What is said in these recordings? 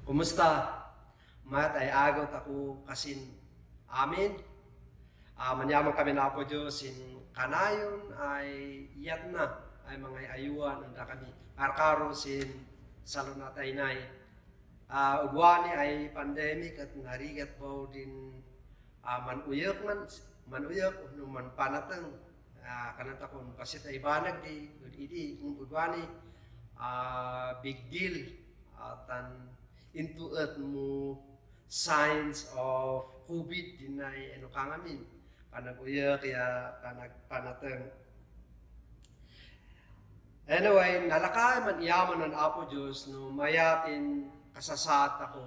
Kumusta? Mat ay agot ako kasin amin. Manyaman kami na po Diyos in kanayon ay iyat na ay mga ayuan anda kami arkaro sin salunatay nay. Ugwani ay pandemic at narigat po din manuyok no man panatang kananta kon pasit ay banag di idi ugwani big deal tan into it mo signs of COVID dinay ano kangamin panaguya kaya panatang. Anyway, nalakay man iyaman ng Apo Diyos no mayatin kasasat ako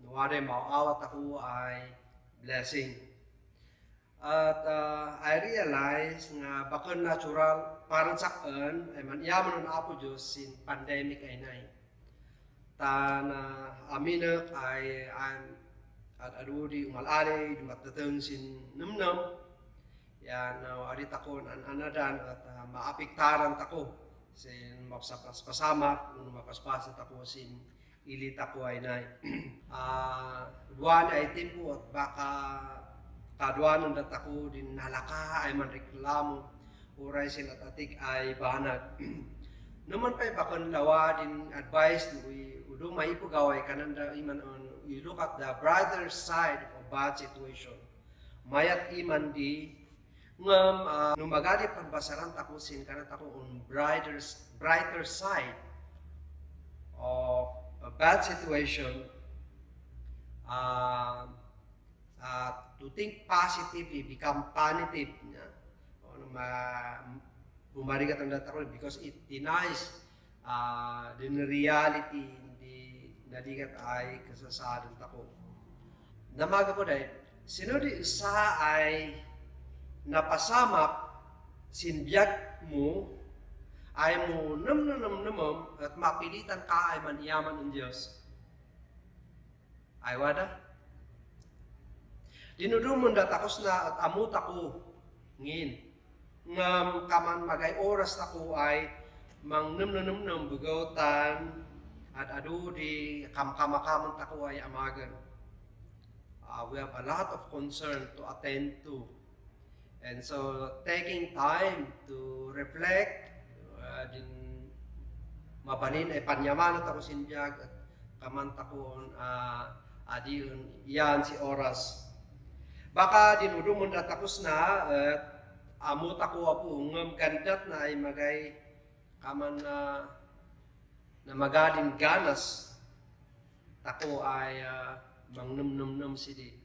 no wari mauawat ako ay blessing. At I realize nga bakon natural parang sakon ay man iyaman ng Apo Diyos sin pandemic ay nay. Tan aminak ay at adudi umalari dumatateng sin numnum yan arit takon anadan at maapiktaran tako sin mapaspasamak no mapaspasat ako sin ilit ako ay nay. Duwan ay tempo at baka kaduanon dat ako din nalaka ay man reklamo uray sin at atik ay banag. Naman pa'y bakon lawa din advice no udo maipugaway kananda iman on you look at the brighter side of a bad situation. Mayat iman di ngam no magadi panbasaran tako sin kanat ako on brighter side of a bad situation. To think positively become punitive niya. Bumarigat ang data ko because it denies the reality nadigat ay kasasadan tako. Namaga ko dahil, sino di isa ay napasamak sinbiyag mo ay mo namnam at mapilitan ka ay maniyaman ng Diyos. Ay wada? Dinudumon datakos na at amut ako ngin. Ngam kaman magay oras tako ay mang namnam bugotan at adu di kamkamakaman tako ay amagan. We have a lot of concern to attend to. And so taking time to reflect, din mabanin ay panyaman at ako sinbiyag at kaman takon adiyon yan si oras. Baka dinudumon datakos na at amot ako apo ngam kandat na ay magay kaman na magadin ganas tako ay mangnumnumnum sidi.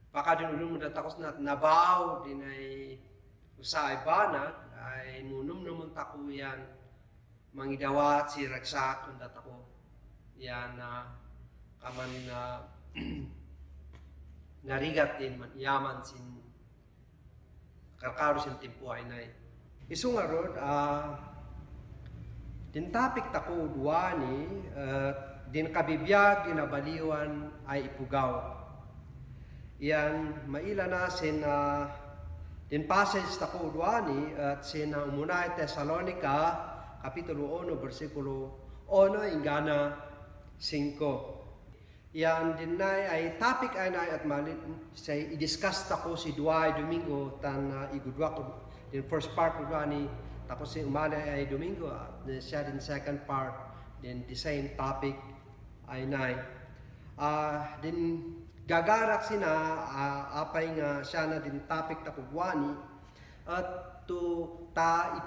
Baka dinudumon datakos na nabaw din ay usa ay banag ay nunumnumon tako yan mangidawat si raksak kung datako yan kaman narigat din yaman sin karkaro sin timpo ay nay. Isu nga rod, din topic tako duwani, din kabibiyag, ginabaliwan ay ipugaw. Yan, maila na sin din passage tako duwani at sin umunay Tesalonica, Kapitulo 1, versikulo 1, ingana 5. Yan din ay topic ay na at malit say i-discuss tako si Duay Domingo tan igudwa ko din first part ko ni tapos si umali ay Domingo siya din second part din the same topic ay na din gagarak sina apay nga siya na din topic tako gwani at to ta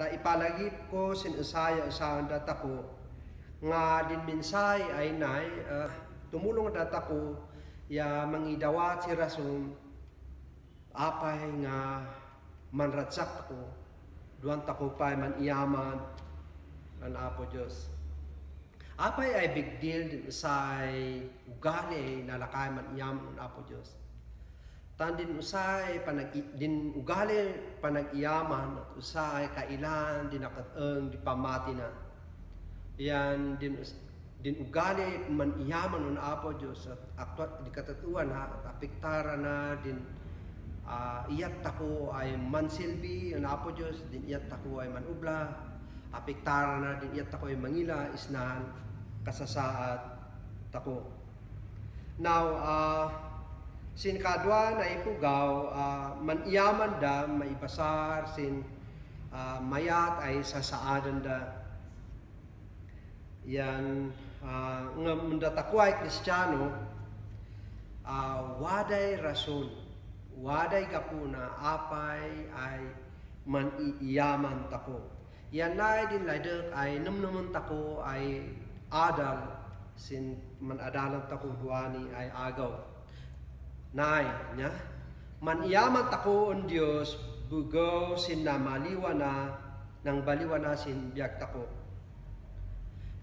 ipalagip ko sin usaya usahan data ko nga din minsay ay nay tumulong data ko ya mangidawat si rason apay nga manratsak ko duan tako pa man iyaman an apo Dios apay ay big deal din usay ugali nalakay man iyaman an apo Dios tan din usay din ugali panag-iyaman at usay kailan din nakateng di pamati na yan din ugali man iyaman ng apo Diyos at aktwat di katatuan at apektara na din iyat tako ay mansilbi ng apo Diyos din iyat tako ay manubla apektara na din iyat tako ay mangila isnahan kasasaad tako now sin kadwa na ipugaw man iyaman da maibasar sin mayat ay sasaadan da yan nga mundatakway Kristiyano waday rason waday kapuna apay ay man iyaman tako yan na din ladek ay namnaman tako ay adal sin man adalan tako duani ay agaw nay nya man iyaman tako on Dios bugaw sin namaliwa na nang baliwa na sin biag tako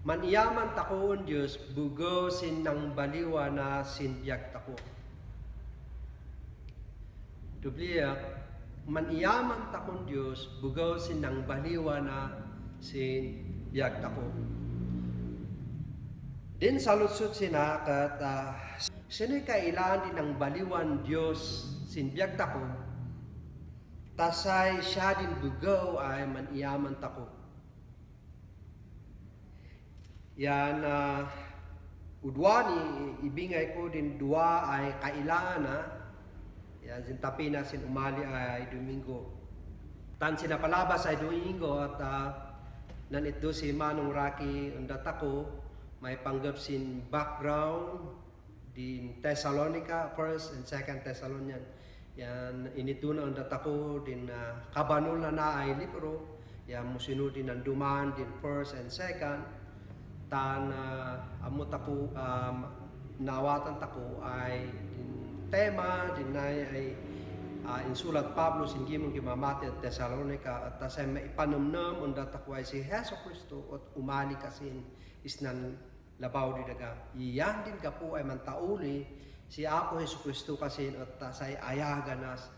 man iyaman tako on Diyos, bugaw sin nang baliwa na sin biag tako. Dubliyak, man iyaman tako on Diyos, bugaw sin nang baliwa na sin biag tako. Din salutsut sina kat sino'y kailangan din ng baliwan Diyos sin biag tako, tasay siya din bugaw ay man iyaman tako. Yan udwani ibingay ko din dua ay kailangan na yan sin tapi na sin umali ay Domingo tan sinapalabas ay Domingo at nanito si Manong Rocky undata ko may panggap sin background din Thessalonica 1st and 2nd Thessalonian yan inito na undata ko din kabanol na ay libro yan musunod din ang duman din 1st and 2nd tan amot ako nawatan tako ay tema dinay ay insulat Pablo sin gimong gimamati at Thessalonica at tasay maipanumnam unda tako ay si Hesus Kristo at umali kasin isnan labaw di daga iyan din kapo ay mantauli si Apo Hesus Kristo kasin at tasay ayaganas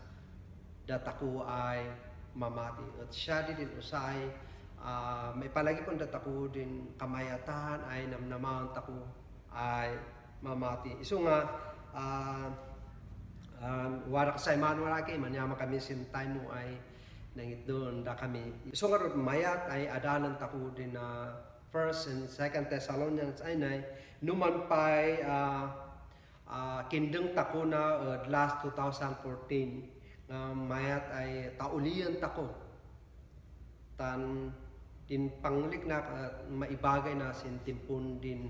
datako ay mamati at siya din usay may palagi pong datako din kamayatan ay namnamahan tako ay mamati. Iso nga warak sa Emmanuel aki manyama kami sin time mo ay nangit doon da kami. Iso nga mayat ay adalan tako din na 1st and 2nd Thessalonians ay nay numan pay kindeng tako na last 2014 mayat ay taulian tako tan din panglik na maibagay na sin timpon din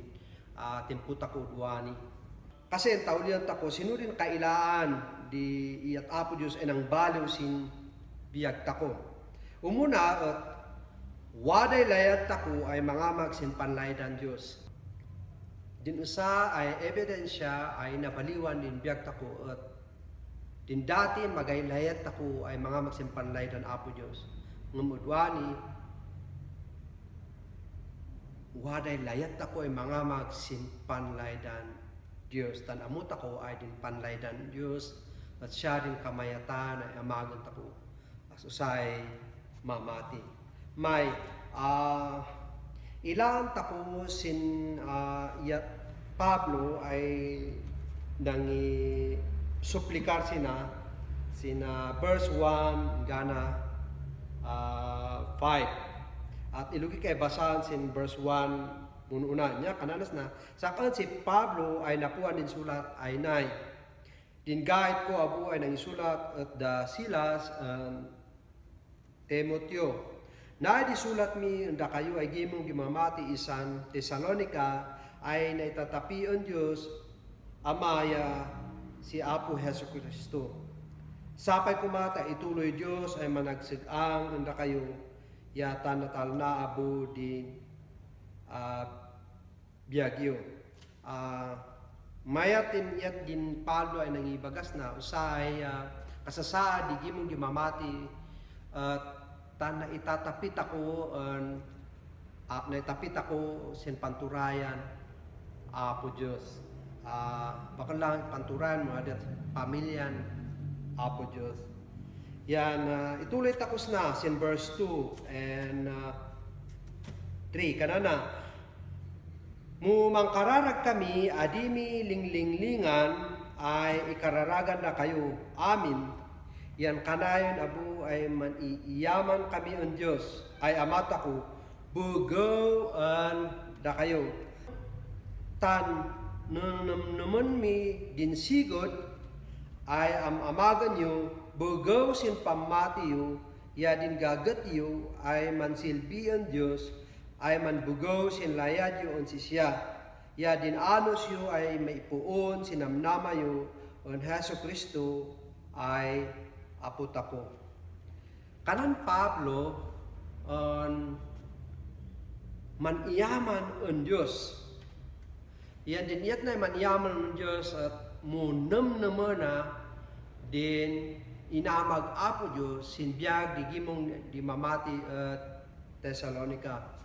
timpo tako duani kasi taulian tako sino din kailaan di iyat apo Dios ay nang baliw sin biag tako umuna at waday layat tako ay mangamag sin panlaydan Dios din usa ay ebidensya ay nabaliwan din biag tako at din dati magaylayat tako ay mangamag sin panlaydan apo Dios ngumudwani waday layat ako ay mga magsimpanlaydan Diyos. Tan amot ako ay din panlaydan Diyos at siya din kamayatan ay amagan ako as usay mamati. May ilan tako sin Pablo ay nangi suplikar sina verse 1 gana 5 at ilugi kay basahan sin verse 1 una niya kananas na sakan si Pablo ay napuan din sulat ay nay. Din guide ko abu ay nang isulat at da Silas Timoteo. Na di sulat mi unda kayo ay gimong gimamati isan Tesalonika ay naitatapian Diyos amaya si Apo Hesus Kristo. Sapay kumata ituloy Diyos ay managsigang unda kayo yata natal na abu din biyagyo. Mayatin yat din Pablo ay nangibagas na usay kasasa di gimong gimamati tan na itatapit ako naitapit ako sin panturayan Apo Diyos. Bakal lang panturayan mo adat pamilyan Apo Diyos. Yan ituloy takos na sin verse 2 and 3 kanana. Mumangkararag kami, adimi linglinglingan, ay ikararagan na kayo amin. Yan kanayon abu ay maniiyaman kami ang Diyos, ay amata ko, bugawan na kayo. Tan naman mi dinsigod, ay amagan yo, bugaw sin pamatiyo, ya din gagat yo, ay mansilbi ang Diyos, ay manbugaw sin layad yo on siya. Ya din anos yo ay maipuon sinamnama yo on Hesus Kristo ay aputako. Kanan Pablo on maniyaman on Diyos. Yan din iyat na maniyaman on Diyos at munam naman na din inamag Apo Diyos sinbiyag di gimong di mamati at Tesalonika.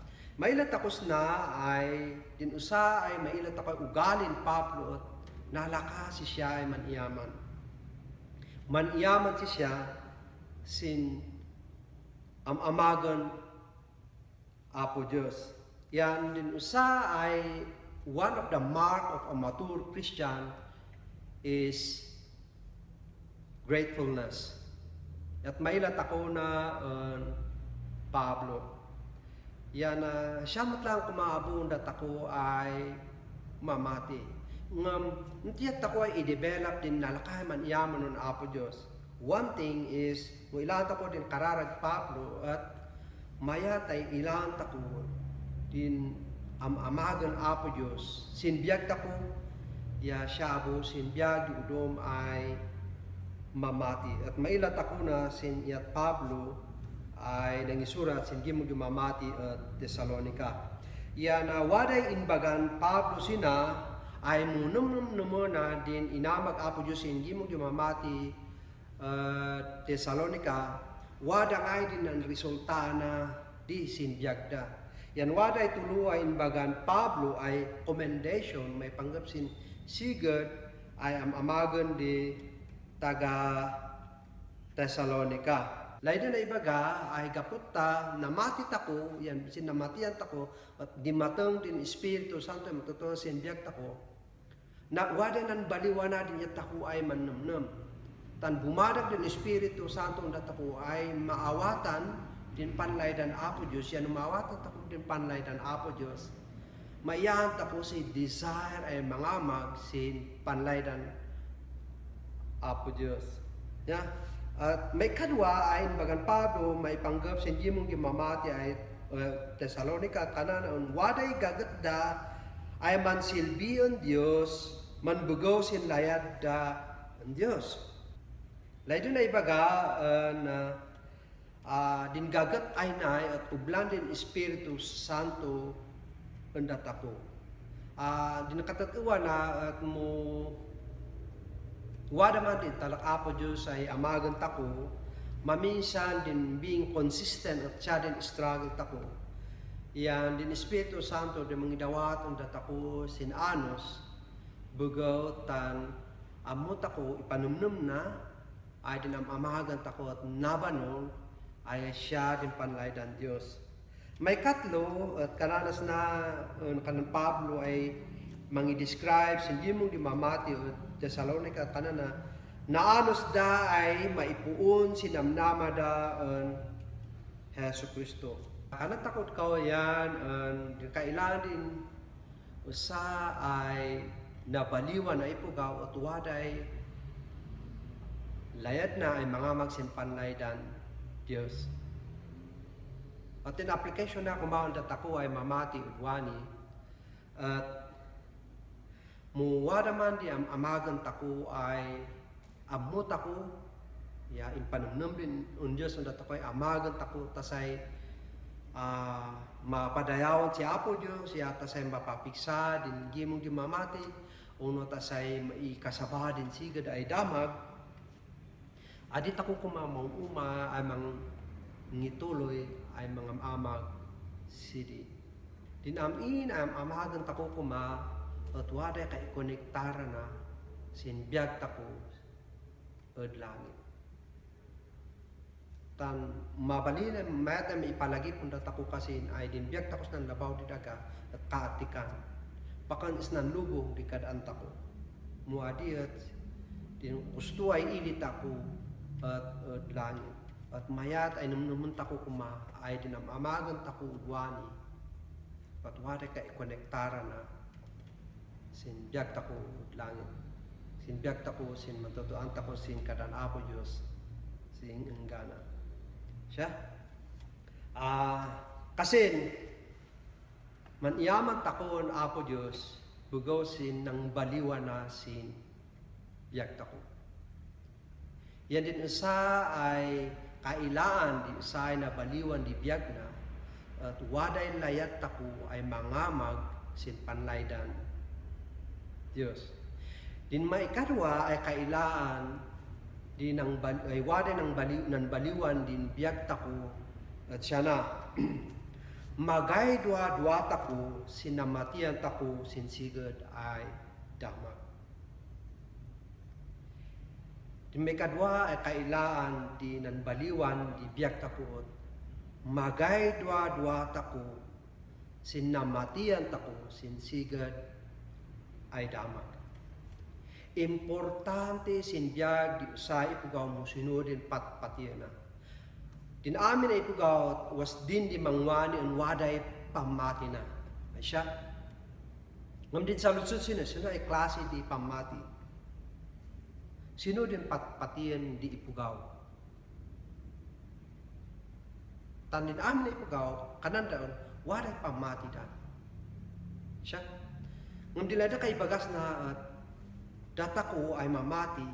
Mailat takos na ay din usa ay mailat ako ugalin Pablo at nalakas siya ay maniyaman. Maniyaman siya sin amagan Apo Diyos. Yan din usa ay one of the mark of a mature Christian is gratefulness. At mailat ako na Pablo. Yan siya matlang kumaabon dat ako ay mamati. Nantiyat ako ay i-develop din nalakay man iyaman ng Apo Diyos. One thing is, ilan ako din kararag Pablo at mayat ay ilan ako din amagan Apo Diyos. Sinbiyag ako, ya siya abo sinbiyag di udom ay mamati. At mailat ako na sin iyat Pablo ay nangisurat sin gimong mamati at Tesalonika. Yan waday inbagan Pablo sina ay munum na din inamag Apo Diyos sin gimong mamati Tesalonika. Wada ay din ang resulta na di sinbiyagda. Yan waday tuluay inbagan Pablo ay commendation may panggap sin sigurd ay amagan di taga Tesalonika. Lain na ibaga ay kaputta namatit ako, yan sin namatian tako at di mateng din Espiritu Santo matuto sin biag tako. Na wada nan baliwana din yat tako ay mannemnem. Tan bumadag din Espiritu Santo ndat tako ay maawatan din panlaydan Apo Dios, yan maawatan tako din panlaydan Apo Dios. Mayan tako si desire ay mangamag sin panlaydan Apo Dios. Ya. At may kadwa ay bagan Pablo may panggap sin gimong gimamati ay Tesalonika at kanan waday gagatda ay mansilbion Dios manbugaw sin layad da ang Dios. Lain na ibaga na din gagat ay nay at ublan din Espiritu Santo undat ako. Din nakatatuwa na at mo wada man din talak Apo Diyos ay amagan tako, maminsan din being consistent at siya din struggle tako. Yan din Espiritu Santo din mangidawat ang datako sin anos, bugaw tan amot ako ipanumnum na, ay din amagan tako at nabanon, ay siya din panlaydan Diyos. May katlo at kananas na kanang Pablo ay mangi-describe sin gimong dimamati o Tesalonika kanana naanos da ay maipuon sinamnama da Hesus Kristo. Kanang takot ka yan kailangan din usa ay nabaliwan na ipugaw at waday layad na ay mga magsinpanlaydan Dios. At in application na kumaon dat ako ay mamati udwani at muwada man di amagan tako ay amot ako ya impanumnum din Diyos dat ako ay amagan tako tasay mapadayawan si Apo Diyos siya tasay mapapiksa din gimong di mamati uno tasay maikasaba din sigad ay damag adit ako kumamang uma ay mang ngituloy ay mga amag sidi. Dinamin am amagan tako kuma at waday kay konektara na sinbiyag tako od langit. Tan mabalina matam ipalagi punda tako kasin ay dinbiyag tako ng labaw di daga at kaatikan. Pakan is nan lubong di kadaan tako. Muadiat din gusto ay ilit ako at od langit. At mayat ay namun tako kuma ay dinamamagan tako udwani at wari ka ikonektara na sinbiyag tako langit sinbiyag tako sin matutuan tako sin kadan Apo Diyos sin enggana siya kasin man iyaman takon Apo Diyos bugaw sin nang baliwan na sin biyag tako yan din isa ay kailaan di usay na baliwan di biyag na at waday layat tako ay mangamag sin panlaydan Dios. Din maikadwa ay kailaan di nang ay waday nang baliwan din biyag tako at siya na magay dua tako sinamatian tako sin sigad ay damag. Di may kadwa ay kailaan di nanbaliwan di biyak tako magay dua tako sinamatian tako sinsigad ay damag. Importante sinbiyag di usay ipugaw mo sinudin patpatiyan na. Din amin ay ipugaw was din di mangwani ang waday pamati na. Ay siya. Ngam din sa lusod sino ay klase di pamati. Sino din patpatian di ipugaw? Tanin amin na ipugaw, kanan daon, waday pamati dan. Siya. Ngam dilada kay bagas na at data ko ay mamati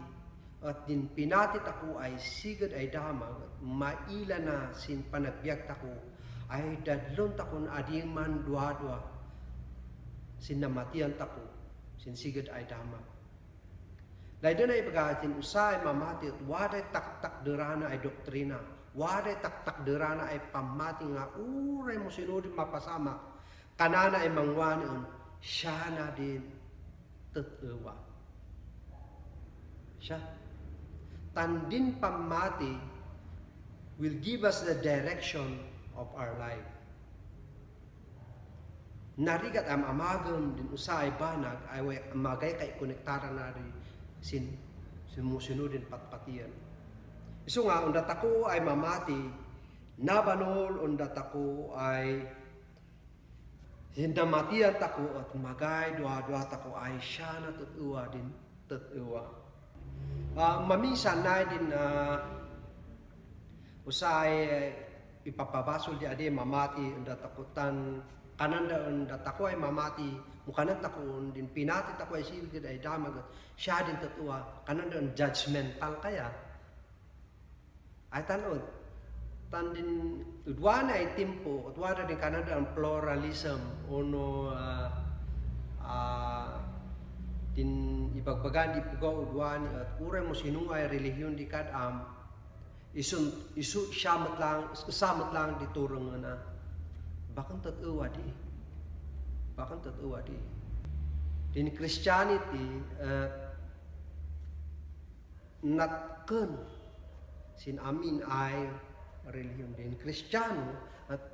at din pinatit ako ay sigad ay damag at maila na sin panagbiag tako ay dadlon takon ading man dua sin namatian tako sin sigad ay damag. Dahil na ibagatin usay mamati at waday tak derana ay doktrina. Waday tak derana ay pamati nga uray mo sinudin mapasama. Kanana ay mangwanion, siya na din tatuwa. Siya. Tandin pamati will give us the direction of our life. Narigat am amagam din usay banag ay magay kay konektara na rin simusunodin patpatian. Iso nga, undat ako ay mamati, nabanol undat ako ay hindamatian tako at magay dua tako ay siya na tutuwa din tutuwa. Mamisan na din usay ipapabasol di adi mamati undat ako tan kananda undat ako ay mamati mukanan tako din pinati tako ay sigid ay damag at siya din tutuwa kananda judgmental kaya ay tanod tan din udwana ay timpo at wala din kananda ang pluralism uno din ibagbagan di pugaw udwani at uray mo sinuay relihiyon di kadam isu samat lang di turong na bakang tatuwa di din Christianity natken sin amin ay relihiyon din Kristiyano at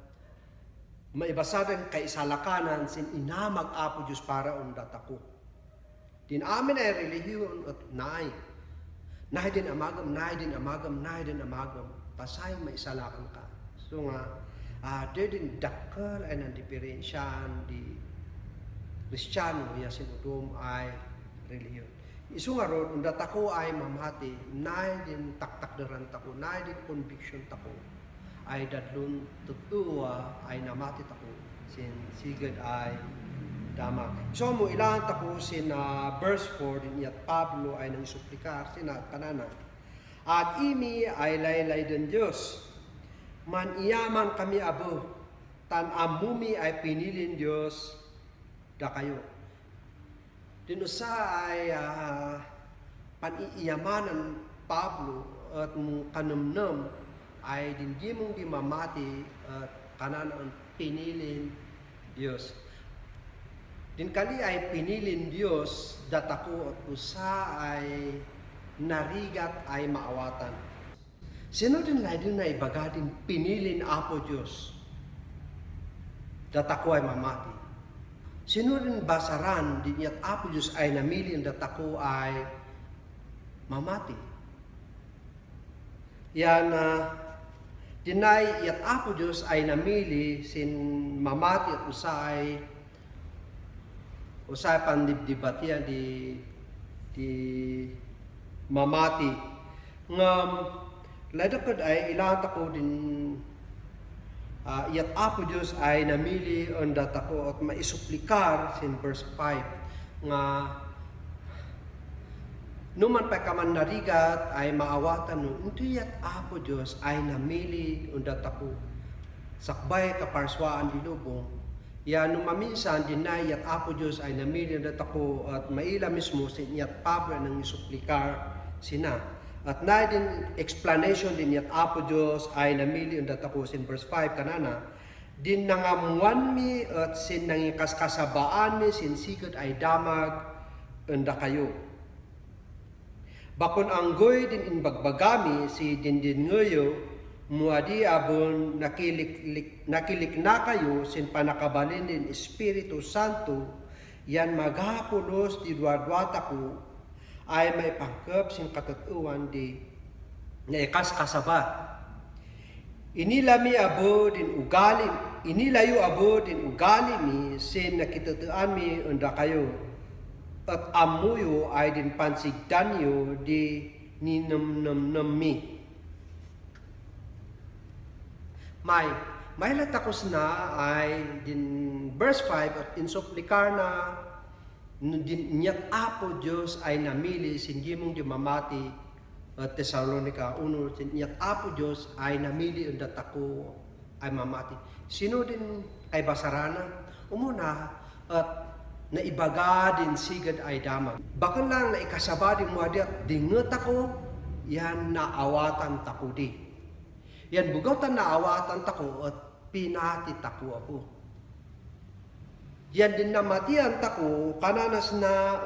maibasadan kay salakanan sin inamag Apo Diyos para undat ako. Din amin ay relihiyon at naay din amagam, pasay may isalakan ka. So nga, din dakal ay nang diferensyahan di Kristiyano, ya sinudom ay relihiyon. Isu nga ron, unda tako ay mamati, naay din taktakdaran tako, naay din conviction tako, ay dadlon tutuwa ay namati tako, sin sigad ay damag. So mo ilan tako sin verse 4 din yat Pablo ay nang suplikar sina kanana. At imi ay laylay din Diyos. Man iyaman kami abo, tan amumi ay pinilin Diyos da kayo. Dinusa ay paniiyamanan Pablo at kanamnam ay hindi mong di mamati at kananang pinilin Diyos. Din kali ay pinilin Diyos datako at usa ay narigat ay maawatan. Sino din din na ibaga din pinilin Apo Diyos datako ay mamati. Sino rin basaran din yat Apo Diyos ay namili ang datako ay mamati. Yan dinay yat Apo Diyos ay namili sin mamati at usay pandibdibatiya di mamati. Ngam ladakad ay ilang tako din yat Apo Diyos ay namili ang datako at maisuplikar sin verse 5 nga numan pa kaman narigat ay maawatan no ito yat Apo Diyos ay namili ang datako sakbay kaparswaan di lubong ya numaminsan dinay yat Apo Diyos ay namili ang datako at maila mismo sin yat Pablo nang isuplikar sina. At na din explanation din yat Apo Diyos ay namili ang datako sin verse 5 kanana. Din nangamuan mi at sin nangikaskasabaan mi sin sigad ay damag anda kayo. Bakon anggoy din inbagbagami si dindin ngayo muadi abon nakilik na kayo sin panakabalin din Espiritu Santo yan magapulos di duadwata ko ay may pangkep sin katatuan di naikas kasaba. Inilayo abo din ugali mi sin nakitatuan mi unda kayo. At amuyo ay din pansigdan yo di ninamnamnam mi. May latakos na ay din verse 5 at insuplikar na niya Apo Diyos ay namili sin gimong di mamati at Tesalonica 1 niya Apo Diyos ay namili ang datako ay mamati. Sino din ay basarana? Umuna at naibaga din sigad ay damag. Bakan lang na ikasaba din mo at dinget ako yan naawatan tako di. Yan bugawtan naawatan tako at pinati tako ako. Yan din namatian tako kananas na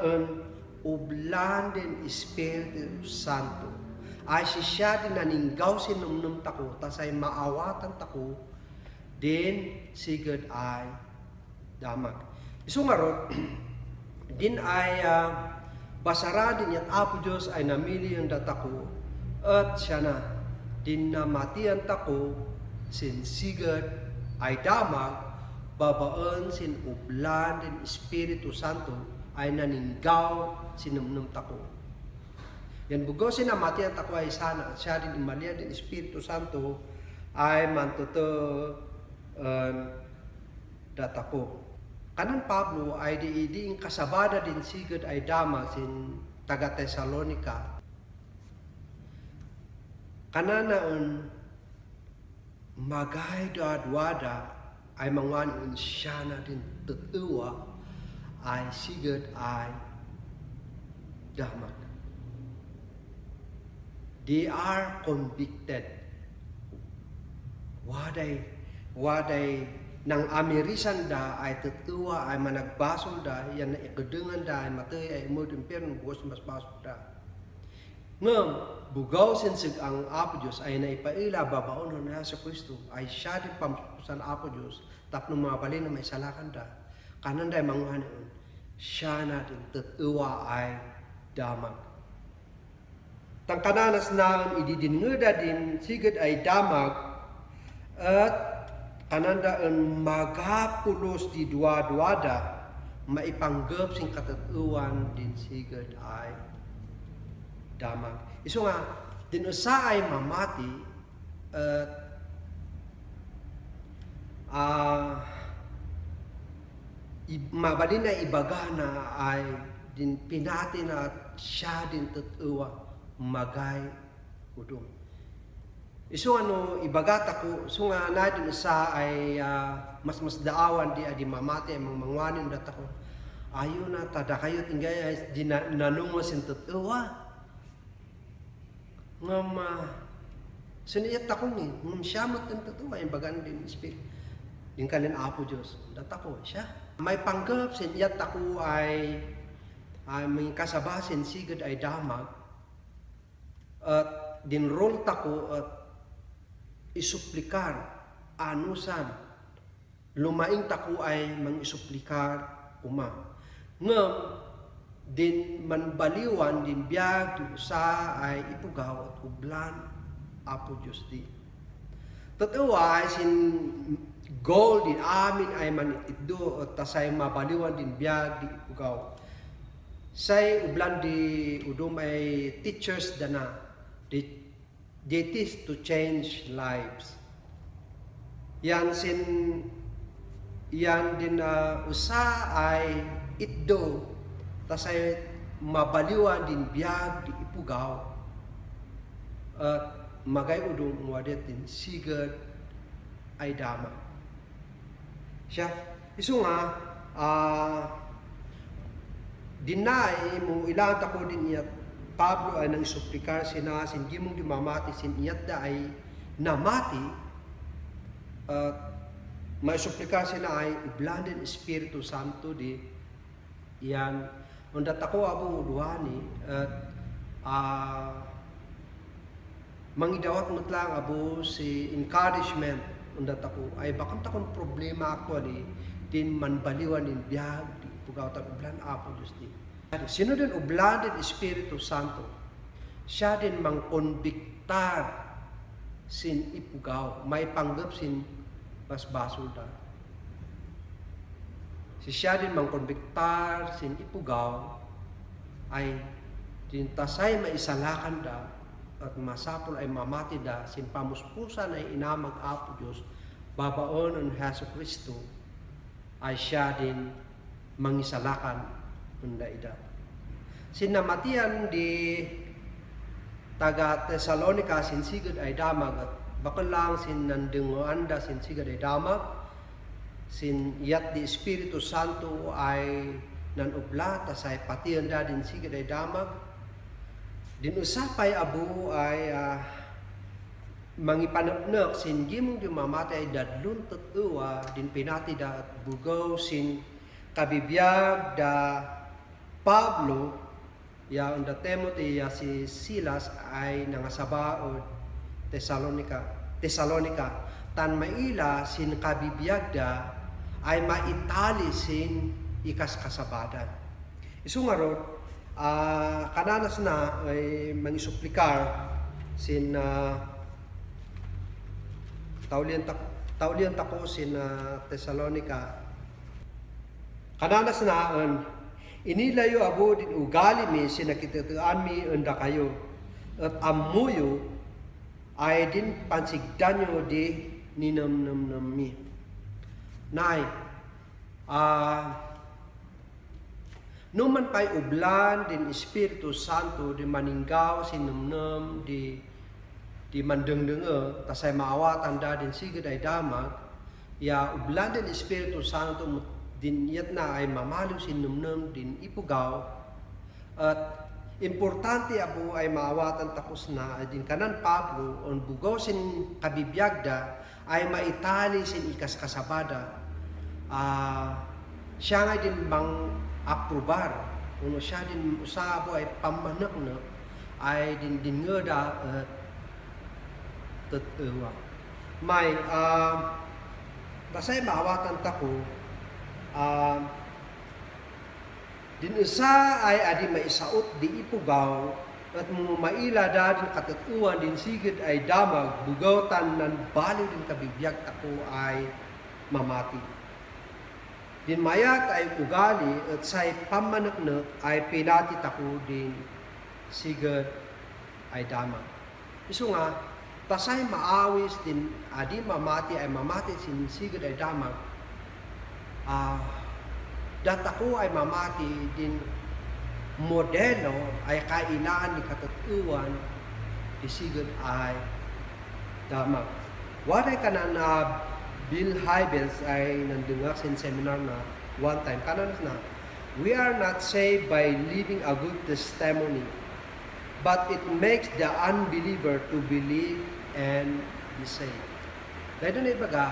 ublan din Espiritu Santo. Ay siya din naninggaw sinumnum tako tasay maawatan tako din sigad ay damag. Isu nga ron, din ay basara din yat Apo Diyos ay namili ang datako at siya na din namatian tako sin sigad ay damag babaan sin ublan din Espiritu Santo ay naninggaw sinumnum tako. Yan bugaw sinamatian tako ay sana at siya din imalia din Espiritu Santo ay mantuto datako. Kanan Pablo ay diiding kasabada din sigad ay damag sin taga Tesalonica. Kananaon magay dadwada ay manganon siya na din tutuwa ay sigad ay damag. They are convicted. Waday nang amirisan da ay tutuwa ay managbasol da yan na ikadengan da ay matay ay imod impyerno buwas mas basol da. Ngam bugaw sinsig ang Apo Diyos ay naipaila babaon na sa Kristo ay siya din pamusan Apo Diyos tapno mga balin na may salakan da kanan da manguhanon siya na din tutuwa ay damag. Tang kananas na ididinngeda din sigad ay damag at kananda ang magapulos di duwa-duwada maipanggap sing katatuan din sigad ay damag. Iso nga, din usa ay mamati at mabalin na ibaga na ay din pinati na at siya din tatuwa magay udong. Iso ibagat ako, so nga na din usa ay mas daawan di adi mamati ay mangwanin dat ako. Ayo na tada kayo tinggay ay di nanungo sin tatuwa. Ngam siniyat ako ni, ngam siya mo tin tatuwa yung bagan din spirit. Yung kanin apo Diyos, dat ako siya. May panggap siniyat ako ay may kasabasin sigad ay damag at dinrol tako at isuplikar anusan lumaing tako ay mangisuplikar ngam din manbaliwan din biag din usa ay ipugaw at ublan apo Diyos di totoo ay sin goal din amin ay manitiddo at tasay mabaliwan din biag di ipugaw say ublan di udum ay teachers dana they teach to change lives. Yan din usa ay itdo tasay mabaliwan din biag di ipugaw at magay udum wadet din sigad ay dama. Siya iso nga dinay mo ilang tako din iyat Pablo ay nang isuplikar sina hindi mong dimamati sin iyat da ay namati at may suplikar sina ay iblandin Espiritu Santo di iyan undat ako abong uduani at mangidawat mo lang abo si encouragement undat ako ay bakam takon problema actually din manbaliwan din biyag di pugaw ta ublan apo Diyos di sino din ublan din Espiritu Santo siya din mangkonbiktar sin ipugaw may panggap sin basbasol da si siya din mangkonbiktar sin ipugaw ay din tasay maisalakan da at masapol ay mamati da sin pamuspusan ay inamag apo Diyos babaon ng Hesus Kristo ay siya din mangisalakan unda ida. Sinamatian di taga Tesalonika sin sigad ay damag at bakal lang sin nandungoanda sin sigad ay damag sin iyat di Espiritu Santo ay nanubla tasay patian da din sigad ay damag din usapay abo ay mangipanapnak sin gimong dumamatay dadlun tatuwa din pinati da at bugaw sin kabibiyag da Pablo ya unda Timothy ya si Silas ay nangasabaod Tesalonika tan maila sin kabibiyag da ay maitali sin ikas kasabadan isu nga ron kananas na ay mangisuplikar sin taulian tako sin Tesalonika kananas na inilayo abo din ugali mi sinakitatuan mi unda kayo at amuyo ay din pansigdanyo di ninamnam mi nay numan pay ublan din Espiritu Santo di maninggaw sinamnam di mandengdenge tasay maawatan da din sigad ay damag ya ublan din Espiritu Santo din iyat na ay mamalo sinumnum din ipugaw at importante abo ay maawatan tapos na din kanan Pablo on bugaw sin kabibiyagda ay maitali sin ikas kasabada siya nga din bang aprobar uno siya din usabo ay pamanak na ay din ngada at tatuwa may tasay maawatan tako din usa ay adi maisaot di ipugaw at maila dadin katatuan din sigid ay damag bugawtan nan bali din kabibiyag ako ay mamati Din mayat ay ugali at say pamanaknak ay pinatit ako din sigad ay dama. Iso nga, tasay maawis din adi mamati ay mamati sin sigad ay dama. Datako ay mamati din modelo ay kailangan ni katatuan di sigad ay dama. Waday ka na Bill Hybels ay nandungak sin seminar na one time. Kanan na, we are not saved by living a good testimony, but it makes the unbeliever to believe and be saved. Dahil doon ay baga,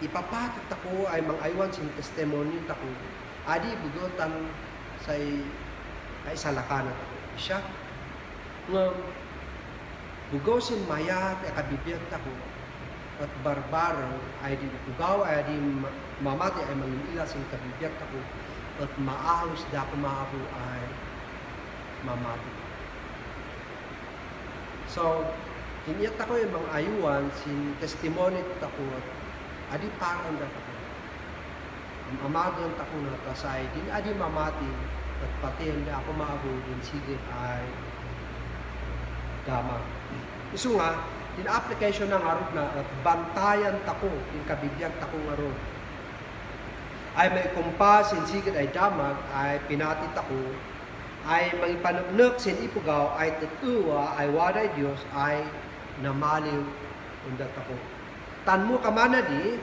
ipapatat ako ay mangaywan sin testimony tako. Adi bugotan say kaisalakanan ako. Siya, nga, bugaw sin mayat ay kabibiyag tako at barbaro ay di bugaw ay di mamati ay mangilila sin kabibiyag tako at maahos da ako maabu ay mamati. So, kiniyat ako yung mga ayuan sin testimony tako at adi parang da tako. Amagan tako na tasay din adi mamati at pati hindi ako maabu din sige ay dama. Isu nga, din application ng arot na at bantayan tako, din kabibiyag tako ng arot. Ay may kumpas, sin sigit ay damag, ay pinatit ako, ay may panagnak sin ipugaw, ay tatuwa, ay waday Diyos, ay namaliw undat ako. Tan mo kamana di,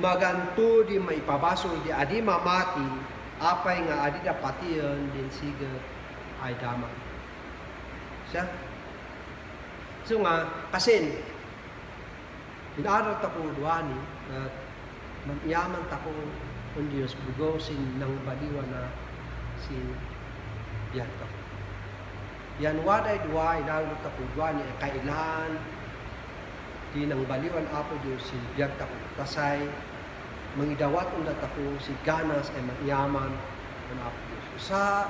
maganto di may pabasol di adi mamati, apay nga adi dapatiyan din sigit ay damag. Siya? So nga, kasi inaral tako duwani at maniyaman tako ang Diyos bugaw sin nang baliwa na si biyan tako. Yan waday duwa inaral tako duwani ay kailan di nang baliwan apo Diyos si biyan tako. Tasay mangidawat undat tako si ganas ay maniyaman ang apo Diyos. Sa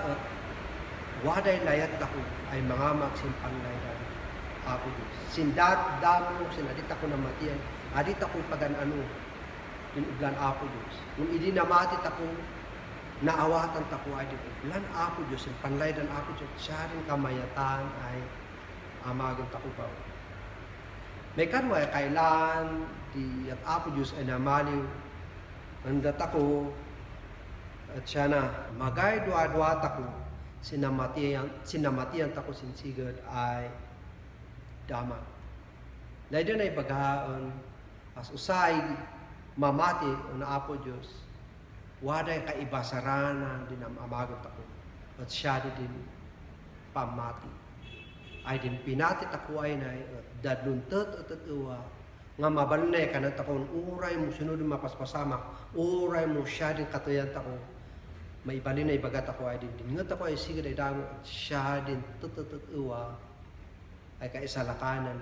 waday layat tako ay mga magsimpan layat Apo Diyos. Sindat damo, sinadit ako na matiyan. Adit ako paganano. Yung iblan Apo Diyos. Nung idinamatit ako, naawatan tako ay di iblan Apo Diyos. Yung panlaydan Apo Diyos. Siya rin kamayatan ay amagan tako pa. May kanwa ay kailan di at Apo Diyos ay namaliw. Nandat ako at siya na magay dua-dua tako. Sinamatiyan tako sinsigad ay dama. Dahil doon ay bagahaon, as usay mamati o na Apo Diyos, waday kaibasarana din ang amagot ako. At siya din pamati. Ay din pinatit ako ay na dadluntot at uwa, nga mabalne ka na takon, uray mo sunod mapaspasamak, uray mo siya din katuyan tako, may ibalin na ibagat ako ay din. Dingat ako ay sigad ay damo at siya din uwa, ay kaisalakanan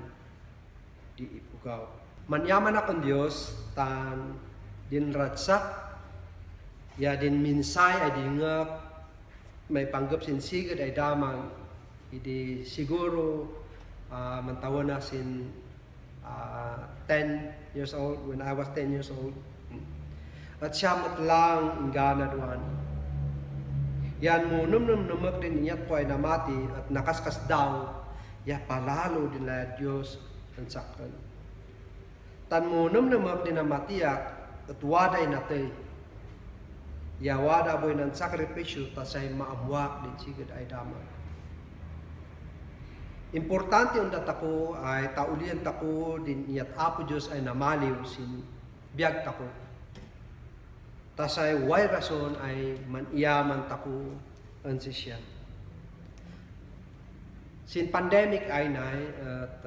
di ipugaw. Manyaman akong Diyos, tan din ratsak, ya din minsay ay di ngap, may panggap sin sigad ay damang, idi siguro mantawa na sin 10 years old, when I was 10 years old. At siya matlang ingana duwan. Yan mo num din niya po ay namati at nakaskas daw, ya palalo din na Diyos ang saktan. Tan mo namak din na matiyak at waday natay. Ya wada boy ng sakripisyo tasay maamwak din sigad ay damag. Importante ang datako ay taulian tako din iyat Apo Diyos ay namaliw sin biyag tako. Tasay way rason ay maniyaman tako ang siya. Sin pandemic ay nay at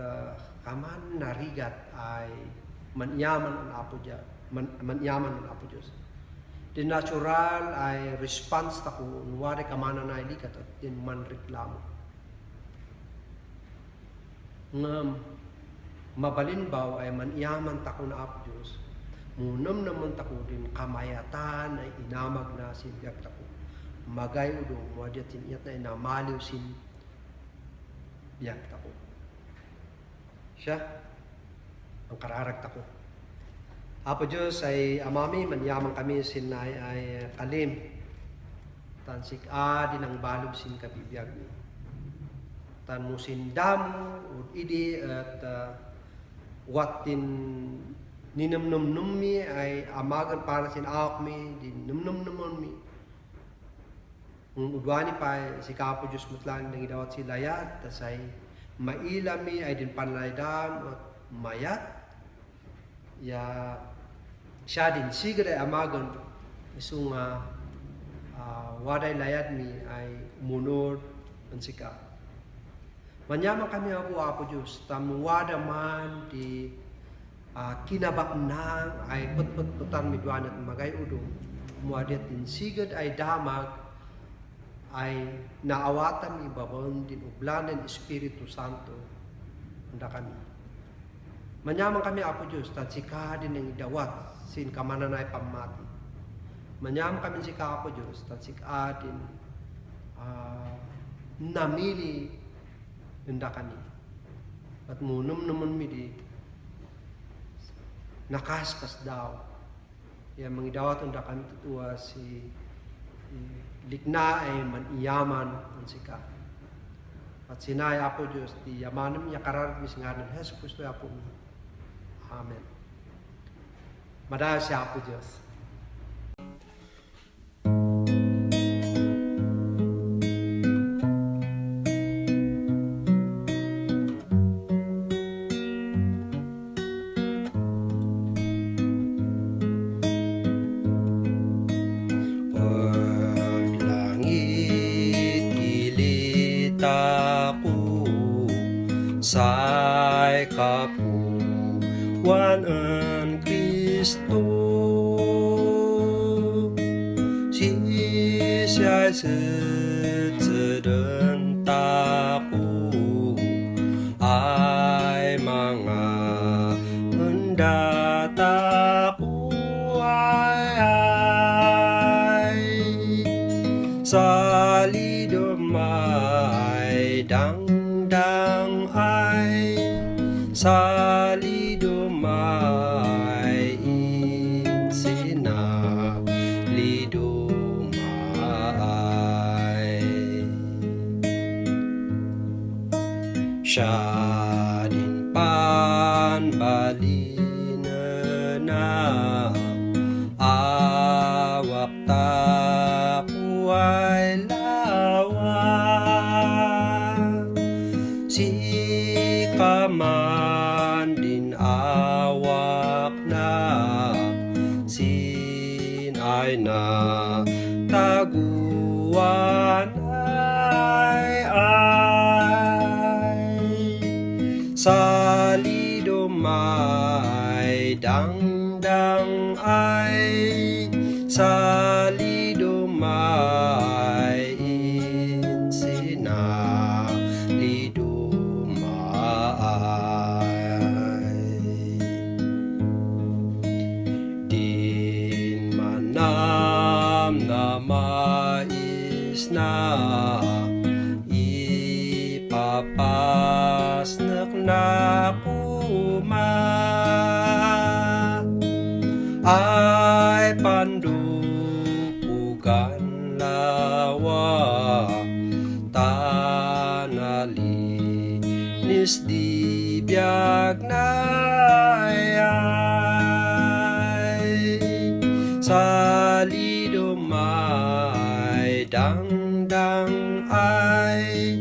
kaman narigat ay manyaman ang Apo Diyos. Manyaman ang Apo Diyos. Din natural ay response tako nuwari kamana na ilikat at din man reklamo. Ngam mabalinbaw ay manyaman tako na Apo Diyos. Munam naman tako din kamayatan ay inamag na sinbiyag tako. Magay udo muadyat siniyat na inamaliw sin biyak tako. Siya ang kararag tako. Apo Diyos ay amami, manyaman kami sinay ay kalim. Tansik din ang balog sin kabibiyag ni. Tan mo sindamu, idi at watin ninamnamnam mi ay amagan para sin awak mi, din namnamnamon mi. Ang udwani pa si Kapo Diyos mutlan ng idawat si layat, tas ay maila mi ay din panlaydam at mayat. Ya siya din sigad ay amagan isung waday layat mi ay umunod ang sika. Manyaman kami Apo Diyos, tamuwada man di kinabaknang ay put-put-putan mi duwan at magay udong. Muadat din sigad ay damag ay naawatan mi babon din ublanan Espiritu Santo. Handa kami. Manyaman kami Apo Diyos, tansika din ng idawat sin kamananay pamati. Manyaman kami si Apo Diyos, tansika din namili handa kami. At munum naman mi di nakaskas daw. Yan mangidawat handa kami tutua si likna ay maniyaman ang sika. At sinay Apo Diyos, di yamanam niya karar mi singadan Jesus Kristo Apo mi. Amen. Madaya siya Apo Diyos. Say kapuan ang Kristo, siya'y sedang taku ay mga pendataku ay salidumay dang ay salidumay insina lidumay siya din panbalina na awak tapu ay lawa si kaman din awak na sin ay na taguan ay salidumay dang ay salidumay insina din manam na mais na ipapasnak na kuma ay pandupugan lawa tanalinis di biag na ay salidumay dang ay